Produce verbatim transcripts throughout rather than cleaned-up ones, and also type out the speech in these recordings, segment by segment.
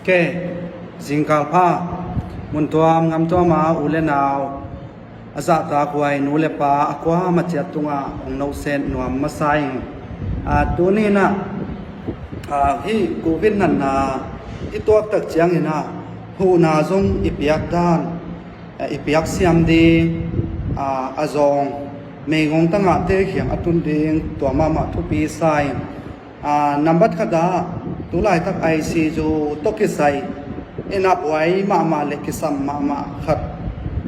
Ke, zingkal pha, mun tuam ngam tuam a u le nau, a zahtak huai nu le pa a kuamah ciat tungah hong nosen nuam masa ing. A, tuni in ah, a, hih covid natna i tuak tak ciangin ah huhna zong i piak dan, a, i piak siam ding, a, a zawng meigong tangahte kiang a tun ding tua mahmah thupi sa ing. A, nambat khat ah, tu laitak I C U tawh kisai in ah buai mahmah le kisam mahmah khat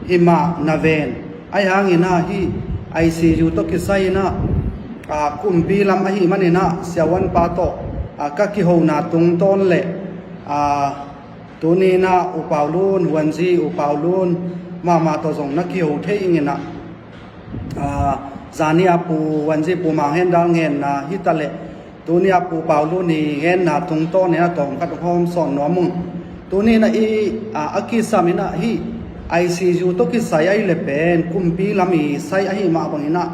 hi mah na ven. Ahi hangin ah hih I C U tawh kisai in ah, a, kumpi lam ahih manin ah siavuanpa tawh, a, ka kihona tungtawn le, a, tuni in ah U Pau Lun, Huanzi U Pau Lun mahmah tawh zong na kiho thei ing in ah, a, zani a Pu Huanzi Pu Mang Hen Dal ngenna hi ta leh, tuni a Pu Pau Lun i ngenna tungtawn in ah tawm khat hong hawm sawn nuam ung. Tuni in ah i, a, a kisam in ah hih I C U tawh kisai ahih leh pen kumpi lam i sai ahih mah bangin ah,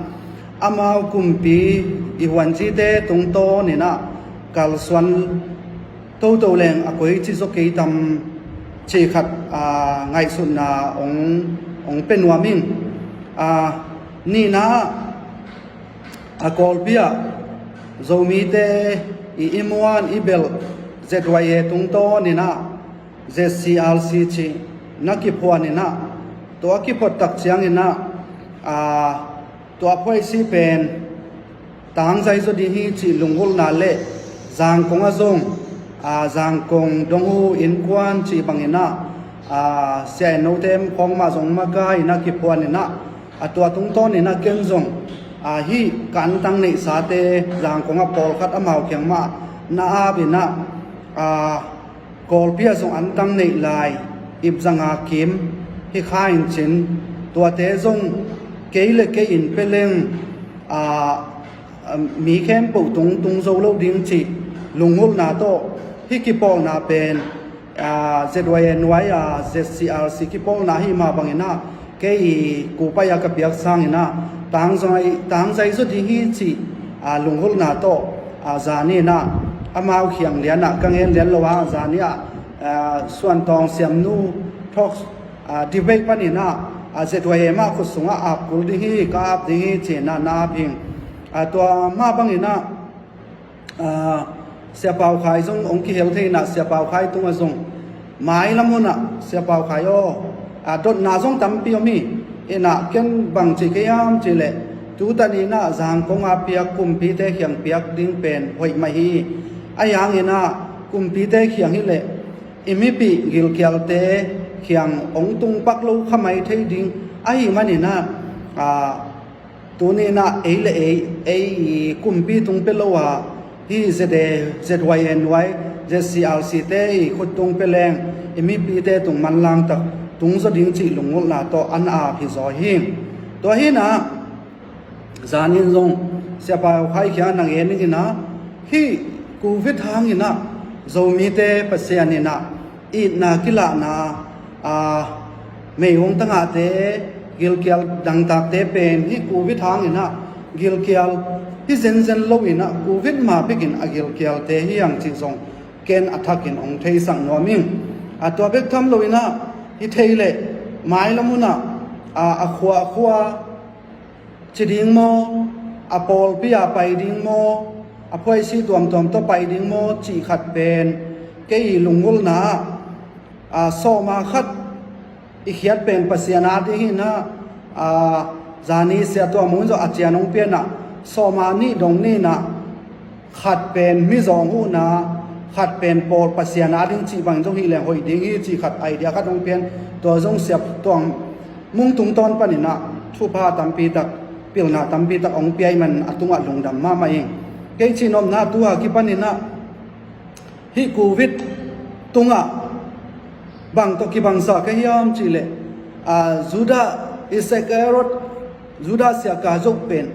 amau kumpi i Huanzite tungtawn in ah kalsuan toto leng a koici zaw kei tam cih khat, a, ngaihsutna hong, hong pia nuam ing. A, nihna ah, a, Kawlpi ah Zomite i, i muan i belh Z Y A tungtawn in ah Z C R C cih na kiphuan in ah, tua kiphuat tak ciangin ah, a, tua phuaisi pen tangzai zaw ding hi cih lunggulhna le Zangkong ah zong, a, Zangkong Donghu Innkuan cih bangin ah, a, Sia En No Them khawng mah zong makai in ah kiphuan in ah, a, tua tungtawn in ah ken zong, a, hih ka antang neihsate Zangkong ah pawlkhat amau kiang mah na ap in ah, a, Kawlpi ah zong antang neih lai, Ip Za Nga Kim hi kha in cin, tuate zong kei le kei in pia leng, a, a, mi khempeuh tung, tung zo lo ding cih lunggulhna tawh hih kipawlna pen, a, Z Y A nuai a Z C R C kipawlna ahih mah bangin ah kei i kupai a ka piak sangin ah tangzai, tangzai zaw ding hi cih, a, lunggulhna tawh, a, zani in ah amau kiang lian ah ka ngen lian lo a, zani ah, a, Suan Tawng Siam Nu talk, a, debate panin ah, a, Z Y A mah khut sungah ap kul ding hi, ka ap ding hi ci-in ah na ap ing. A, tua mah bangin ah, a, Sia Pau Khai zong hong kihel thei in ah, Sia Pau Khai tungah zong mailam hun ah, Sia Pau Khai aw, a, dotna zong tampi om hi in ah, ken bang ci kei hiam cih leh, tu tan in ah Zangkong a piak kumpite kiang piak ding pen hoih mah hi. Ahi hangin ah kumpite kiang hi leh i mipih gilkialte kiang hong tung pak lo kha mai thei ding ahih manin ah, a, tuni in ah ei le ei, ei i kumpi tung pia lo a, hih Z A, Z Y A nuai, Z C R C te i khut tung pia leng i mipite tung manlang tak tung zaw ding cih lunggulhna tawh an ap hi zaw hi. Tua hi in ah, zan in zong Sia Pau Khai kiang na ngen ning in ah, hih covid hangin ah Zomite Pasian in ah itna kilahna, a, meigong tangahte, gilkial dangtakte pen hih covid hangin ah gilkial hi zenzen lo in ah covid ma bekin a gilkialte hi hang cih zong ken a thakin hong theisak nuam ing. A, tua bek tham lo in ah hi thei leh mailam hun ah, a, a khua a khua ci ding maw, a pawlpi ah pai ding maw, a phuaisi tuamtuam tawh pai ding maw cih khat pen kei i lunggulhna ah, a, sawma khat i khiat pen Pasian a ding hi in ah, a, zani Sia Tuam Mun zong a cian hong pia in ah, sawma nih dong ni in ah, khat pen mizawng huhna, khat pen pawl Pasian a ding cih bangin zong hi leng hoih ding hi cih khat idea khat hong pia in, tua zong Sia Tuam Mun tungtawn panin ah thupha tampi tak, pilna tampi tak hong pia ahih manin a tungah lungdam mahmah ing. Kei cihnopna tu a kipanin ah hih covid tungah bang tawh kibangsa ka hiam cih leh, a, Judah Iskariot, Judah Iskariot pen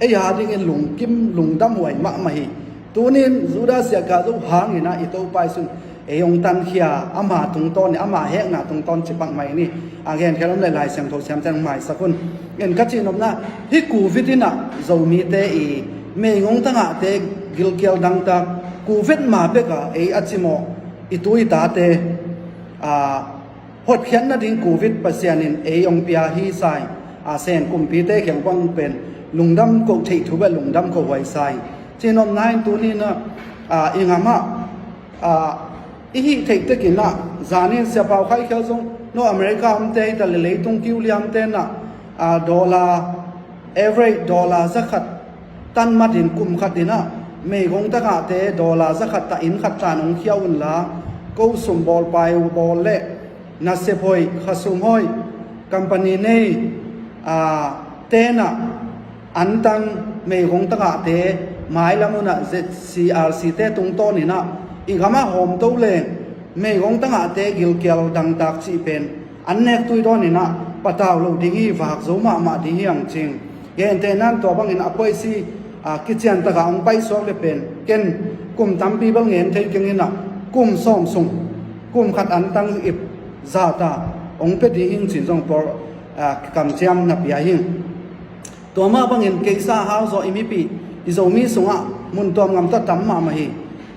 ei a dingin lungkim lungdam huai mahmah hi. Tunin Judah Iskariot hangin ah i Topa Zeisu in ei hong tankhia, ama tungtawn in, ama hekna tungtawn ci pak mai ni. A, genkhial om leh Lai Siangtho siamte hong maisak un. In ka cihnopna, hih covid in ah Zomite i meigong tangahte gilkial dangtak, covid ma bek a ei a cimawh i tu i tate, a, hotkhiat nading covid Pasian in ei hong pia hi sa ing. A, Sen kumpite kiang bang pen lungdam ko, theih thu bek lungdam ko huai sa ing. Cih nopna in tuni in ah, a, i gam ah, a, i hih theih tek in ah, zan in Sia Pau Khai Khial zong, no, America omte hi ta leh, leitung kiu liamte in ah, a, dollar, average dollar za khat tan mat in kum khat in ah, meigong tagahte dollar za khat ta inn khat tlan hong khia un la, ko sum bawl, pai bawl leh nasep hoih, khasum hoih, company nei, a, te in ah, antang meigong tagahte mailam un ah, Z C R C te tungtawn in ah, i gam ah hawmto leng, meigong tagahte gilkial dangtak cih pen an nek tui dawn in ah, patau lo ding hi, vak zo mahmah ding hi hang cih. Gentehna in tua bangin a policy, a, kician tak ah hong paisuak leh pen, ken kum tampi bel ngen thei keng in ah, kum sawm sung, kum khat antang ip za ta hong pia ding hi ing cih zong por, a, kamciam na pia hi ing. Tua mah bangin keisa hau zaw i mipih, i Zomi sungah mun tuam ngam tawh tam mahmah hi.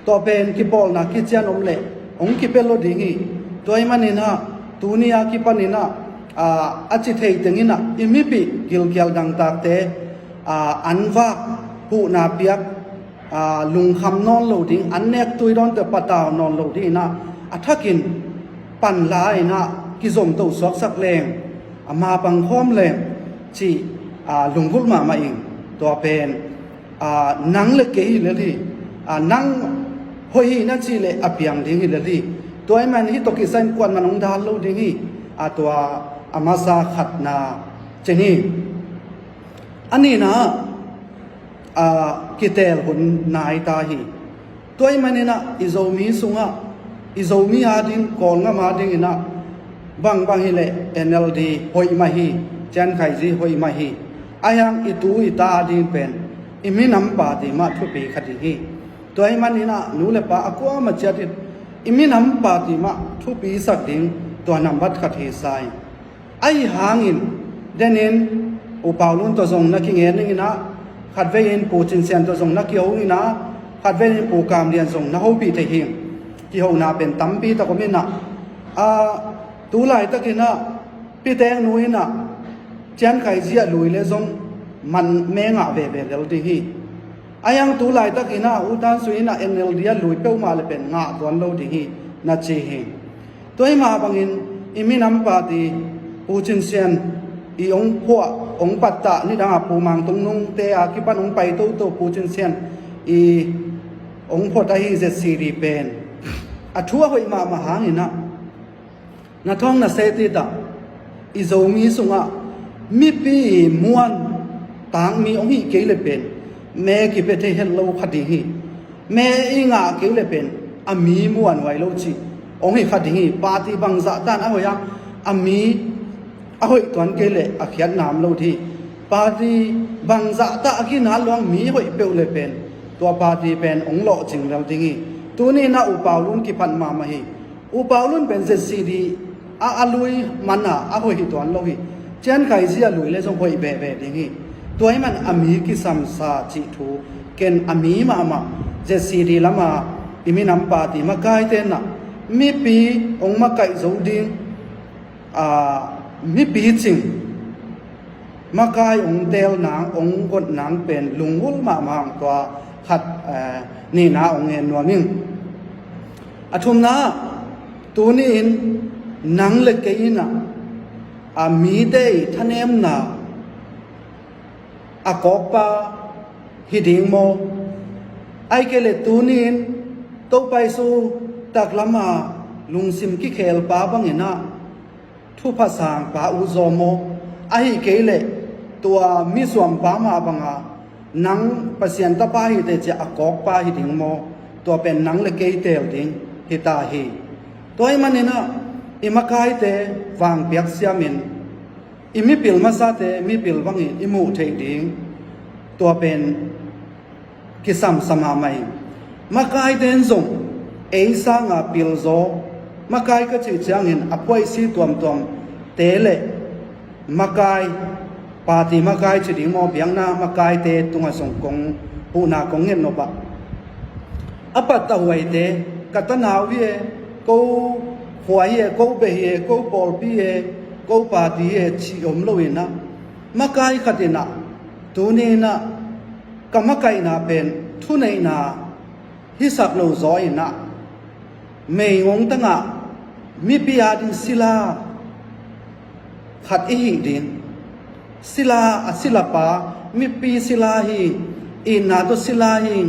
Tua pen kipawlna kician om leh hong kipia lo ding hi. Tua ahih manin ah, tuni a kipan in ah, a, a ci thei teng in ah, i mipih gilkial dangtakte, a, an vak, huhna piak, a, lungkham nawn lo ding, an nek tui dawnte patau nawn lo ding in ah, a thakin pan la in ah, kizomto suaksak leng, a, mapang khawm leng cih, a, lunggulh mahmah ing. Tua pen, a, nang leh kei hi lel hi. A, nang hoih hi na cih leh a piang ding hi lel hi. Tua ahih man hih tawh kisai in kuaman hong dal lo ding hi. A, tua a masa khatna cih hi. A nihna, a, kiteel hun nai ta hi. Tua ahih manin ah, i Zomi sungah, i Zomi ading, Kawlgam ading in ah, bangbang hi leh N L D hoih mah hi, Cian Khai Zi hoih mah hi. Ahi hang i tu i ta ading pen, i minam party mah thupi kha ding hi. Tua ahih manin ah, nu leh pa a kuamah ciat in, i minam party mah thupi sak ding, tua nambat khat hi sa ing. Ahi hangin, den in, U Pau Lun tawh zong na kingen ning in ah, khatvei in Pu Cin Sian tawh zong na kiho ning in ah, khatvei in Pu Kam Lian zong na hopih thei hi ing. Kihona pen tampi tak om in ah, a, tu laitak in ah, Pi Teng Nu in ah, Cian Khai Zi ah lui leh zong man me ngah veve lel ding hi. Ahi hang tu laitak in ah, U Tan Sui in ah N L D ah lui peuhmah leh pen ngah tuan lo ding hi, na ci hi. Tua ahih mah bangin, i minam party, Pu Cin Sian, i hong phuah, hong pattah, nidang a Pu Mang Tung Nungte a kipan hong pai toto Pu Cin Sian, i hong phuah ta hi Z C D pen. A thu a hoih mahmah hangin ah, na thawng na se ti ta, i Zomi sungah, mipi muan tangmi hong hih kei leh pen, me kipia thei het lo kha ding hi. Me i ngah kei leh pen, a mi muanhuai lo cih hong hi kha ding hi. Party bangzah tan a hoih a, a mi a hoih tuan kei leh a khiatna om lo ding hi. Party bangzah tah a ginat luang mi hoih peuh leh pen, tua party pen hong lawhcing lel ding hi. Tuni in ah U Pau Lun kiphat mahmah hi. U Pau Lun pen Z C D ah a lui man a, a hoih hi tuan lo hi. Cian Khai Zi ah lui leh zong hoih veve ding hi. Tua ahih man a mi kisamsa cih thu, ken a mi mahmah Z C D lam a i minam party makaite in ah, mipi hong makaih zo ding, a, mipi cing, makai hong teel nang, hong got nang pen lunggulh mahmah hang, tua khat, eh, nihna hong ngen nuam ing. A thumna, tuni in nang leh kei in ah, a, mite i thanemna a kawkpa hi ding maw? Ahih kei leh tuni in Topa Jesu taklam a lungsim kikhelpa bangin ah, thupha sangpa uh zaw maw? Ahih kei leh tua misuampa mah bang a, nang Pasian tapa hi teh ci a a kawkpa hi ding maw? Tua pen nang leh kei teel ding hi ta hi. Tua ahih manin ah, i makaite vangpiak siamin, i mipil masate mipil bangin i muh theih ding, tua pen kisam sa mahmah hi. Makaite in zong ei sanga pilzaw, makai ka cih ciangin a policy tuamtuamte leh makai, party makai ci ding maw, biakna makaite tungah zong kong, huhna kong nget nop ah, a pattah huaite, ka tanau hi e, ko khua hi e, ko beh hi e, ko pawlpi hi e, ko party hi e cih om lo in ah, makai khat in ah tuni in ah ka makaihna pen thuneihna hisak lo zaw in ah, meigong tangah mipi ading sila khat i hih ding. Sila, a silapa, mipi sila hi, itna tawh sila hi.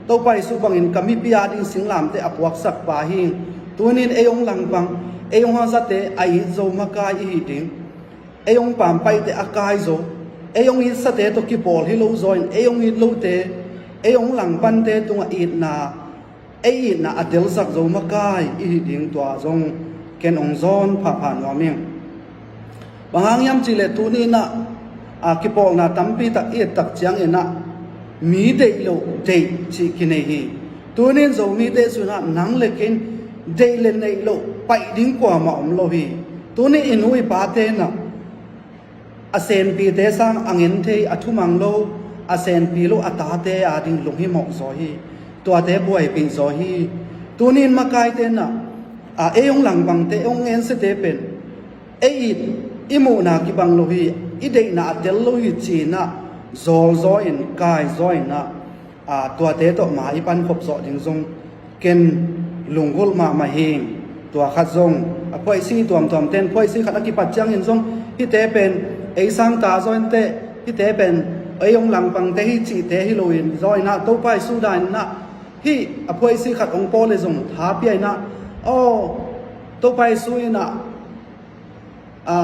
Topa Jesu bangin ka mipi ading singlamteh a puaksak pa hi. Tunin ei hong langpang, ei hong hazate a it zo makai i hih ding. Ei hong pampaihte a kai zo, ei hong itsate tawh kipawl hi lo zaw in, ei hong it lote, ei hong langpante tungah itna, ei itna a telsak zo makai i hih ding, tua zong ken hong zawn phapha nuam ing. Bang hang hiam cih leh tuni in ah, a, kipawlna tampi tak i et tak ciangin ah, mi deih loh deih cih kinei hi. Tunin Zomite sungah nang le kei in deih le neih loh paih ding kuamah om lo hi. Tunin i nu i pate in ah, a senpite sang a ngen thei, a thumang lo, a senpi lo a tate ading lunghimawh zaw hi. Tuate buaipih zaw hi. Tunin makaite in ah, a, ei hong langpangte, ei hong ngensiate pen ei it, i muhna kibang lo hi, i deihna a tel lo hi ci-in ah, zawl zaw in, kai zaw in ah, a, tuate tawh ma i pankhop zawh ding zong ken lunggulh mahmah hi. Tua khat zong, a phuaisi tuamtuamte in phuaisi khat a kipat ciangin zong, hihte pen ei sangta zaw inteh, hihte pen ei hong langpangte hi cihte hi lo in zaw in ah, Topa Jesu dan in ah, hih a phuaisi khat hong pawl leh zong tha pia in ah, aw, Topa Jesu in ah, a,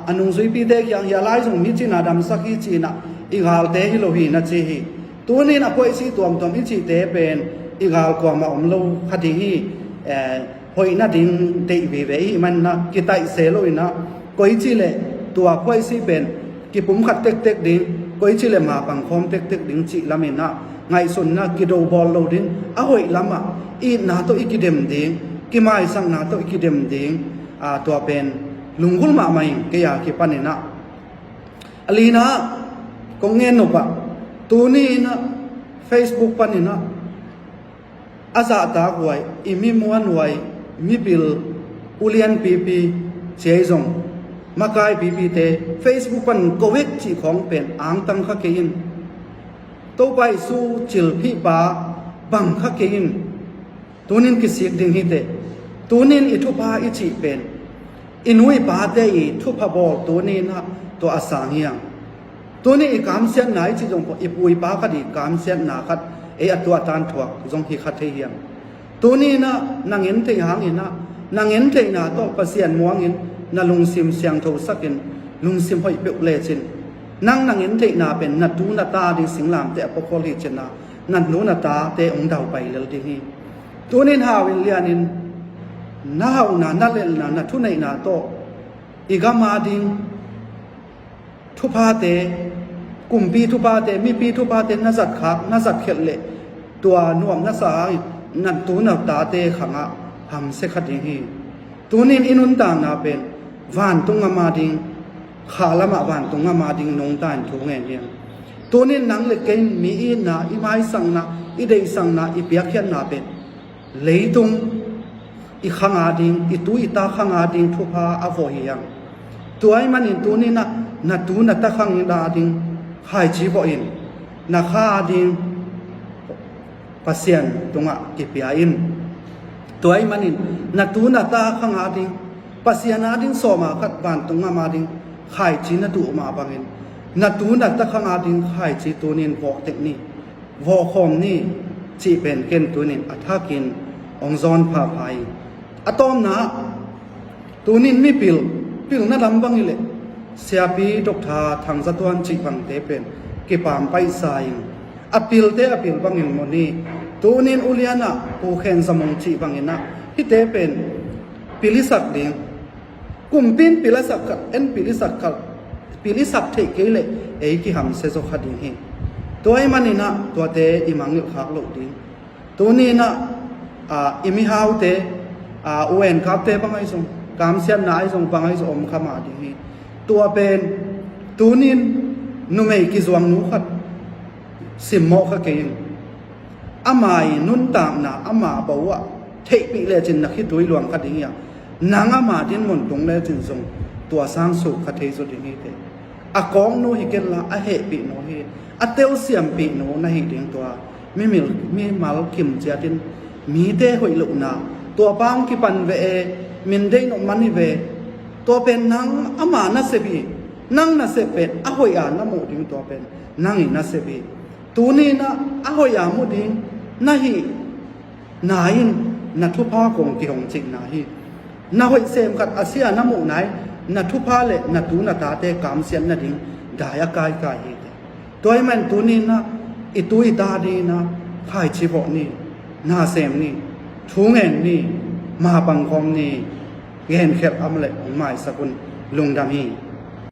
a nungzuipite kiang hi, a lai zong mi cina damsak hi ci-in ah, i galte hi lo hi na ci hi. Tunin a phuaisi tuamtuam i cihte pen i gal kuamah om lo kha ding hi. Eh, hoih nading deih vive i hih manin ah kitaih se lo in ah, koici leh tua phuaisi pen kipumkhat tektek ding, koici leh ma pangkhawm tektek ding cih lam in ah ngaihsun in ah kidobawl lo ding, a hoih lamah itna tawh i kidem ding, kimaisakna tawh i kidem ding, a, tua pen lunggulh mahmah ing, kei a kipan in ah. A lina ah kong ngen nop ah, tuni in ah Facebook panin ah a zahtak huai, i mi muanhuai, mipil, ulian pipi, ciai zong, makai pipite Facebook panin ko vek cih khawng pen angtang kha kei in. Topa Jesu cilphihpa bang kha kei in. Tunin kisik ding hi teh. Tunin i thupha i cih pen i nu i pate i thupha bawl tunin ah tua a sang hi hang. Tunin i kamsiatna i cih zong, i pu i pa khat i kamsiatna khat, ei a tuahtan thuak zong hi kha thei hi hang. Tunin ah na ngen theih hangin ah, na ngen theihna tawh Pasian muangin na lungsim siangthosak in, lungsim hoih peuh lecin, nang na ngen theihna pen na tu na ta ding singlamteh a pawkhol hi cin ah, na tu na tate hong daupai lel ding hi. Tunin hau in lianin na hauhna, na lelhna, na thuneihna tawh i gam ading thuphate, kumpi thuphate, mipi thuphate na zatkhak, na zatkhelh leh tua nuam na sa hangin na tu na tate khangah hamsia kha ding hi. Tunin i nuntakna pen vantung gam ading, kha lamah vantung gam ading nungta in thu ngen hi hang. Tunin nang le kei in mi itna, i maisakna, i deihsakna, i piakkhiatna pen leitung i khang ading, i tu i ta khang ading thupha a vawh hi hang. Tua ahih manin tunin ah na tu na ta khang ading khaici vawh in, na kha ading Pasian tungah kipia in. Tua ahih manin na tu na ta khang ading, Pasian ading sawma khat vantung gam ading khaici na tuh mah bangin, na tu na ta khang ading khaici tunin vawh tek ni. Vawhkhawm ni cih pen ken tunin a thakin hong zawn phapha hi. A tawpna ah, tunin mipil, pilna lam bang hi leh Siapi Doctor Thang Za Tuan cih bangte pen kipampaihsa in, a pilte a pil bangin mu ni. Tunin ulian ah Pu Khen Za Mung cih bangin ah hihte pen pil i sak ding. Kumpi in pil a sak khat, en pil i sak khat, pil i sak theih kei leh ei kihamsia zaw kha ding hi. Tua ahih manin ah tuate i mangngilh khak loh ding. Tunin ah, a, i mihaute, a, u enkapte bang ahi zong, kamsiatna ahi zong, bang ahi zong om kha mah ding hi. Tua pen tunin numei kizuang nu khat simmawh kha kei in. Ama i nuntakna, ama bo ah theihpih lecin na khitui luang kha ding hi a, nang ama dinmun tung lecin zong tua sang suk kha thei zaw ding hi teh. A kawknu hi kenla a hehpih no hi, a telsiampih no na hi ding tua. Mimil, mimal kim ciatin mite hoih lohna, tua pang kipan ve e, min deih nop man hi ve. Tua pen nang ama nasep hi, nang nasep pen a hoih a na muh ding tua pen nang i nasep hi. Tuni na a hoih a muh ding na hih na in na thupha kong kihong cihna hi. Na hoih sem khat a sia na muhna in na thupha le na tu na tate kamsiat nading dai a kaikai hi. Tua ahih man tuni na i tu i ta ding na khaici vawh ni, na sem ni, thu ngen ni, ma pangkhawm ni, ngenkhelh a om leh hong maisak un. Lungdam hi.